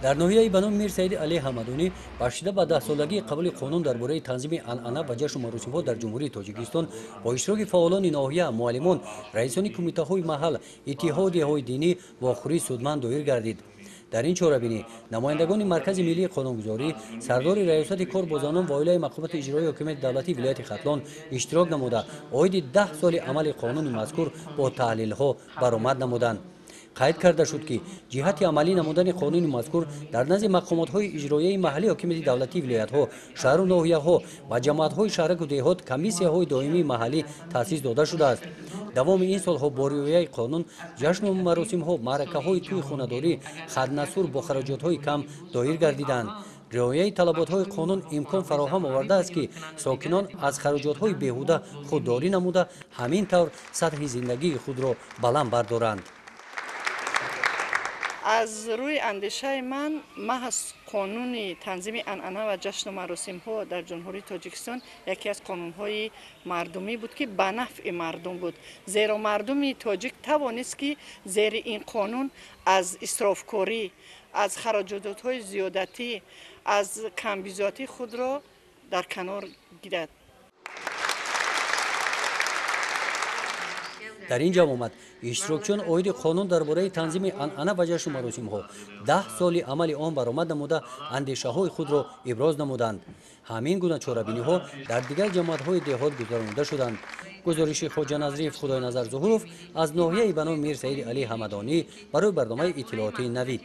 Дар ноҳияи ба номи Мирсаиди Алӣ Ҳамадонӣ бахшида ба 10-солагии қабули қонун дар бораи танзими анъана ва ҷашну маросимҳо дар Ҷумҳурии Тоҷикистон бо иштироки фаъолони ноҳия, муаллимон, раисони кумитаҳои маҳал, иттиҳодияҳои динӣ вохӯрии судманд доир гардид. Дар ин чорабинӣ намояндагони Маркази миллии қонунгузорӣ, сардори Раёсати кор бо занон ва оилаи мақомоти иҷроии ҳокимияти давлатии вилояти Хатлон иштирок намуда, оиди 10 соли амали қонуни мазкур бо таҳлилҳо баромад намуданд. Қайд карда шуд, ки ҷиҳати амалӣ намудани қонуни мазкур дар назди мақомотҳои иҷроияи маҳаллии ҳокимияти давлатии вилоятҳо, шаҳру ноҳияҳо ва ҷамоатҳои шаҳраку деҳот комиссияҳои доимии маҳаллӣ таъсис дода шудааст. Давоми ин солҳо бо риояи қонун ҷашну маросимҳо, маъракаҳои тӯи хонадорӣ, хаднасур бо хароҷотҳои кам доир гардиданд. Риояи талаботҳои қонун имкон фароҳам овардааст, ки сокинон аз хароҷотҳои беҳуда худдорӣ намуда, ҳамин тавр сатҳи зиндагии худро баланд бардоранд. Аз рӯи андешаи ман, маҳз қонуни танзими анъана ва ҷашну маросимҳо дар Ҷумҳурии Тоҷикистон яке аз қонунҳои мардумӣ буд, ки ба нафъи мардум буд, зеро мардуми тоҷик тавонист, ки зери ин қонун аз исрофкорӣ, аз хароҷотҳои зиёдатӣ, аз камбизоатӣ худро дар канор гирад. Дар ин ҷамъомад иштирокчиён оиди қонун дар бораи танзими анъана ва ҷашну маросимҳо, 10 соли амали он баромад намуда, андешаҳои худро иброз намуданд. Ҳамин гуна чорабиниҳо дар дигар ҷамоатҳои деҳот гузаронида шуданд. Гузориши Хоҷа Назриев, Худойназар Зуҳуров аз ноҳияи ба номи Мирсаиди Алӣ Ҳамадонӣ барои барномаи иттилоотии «Навид».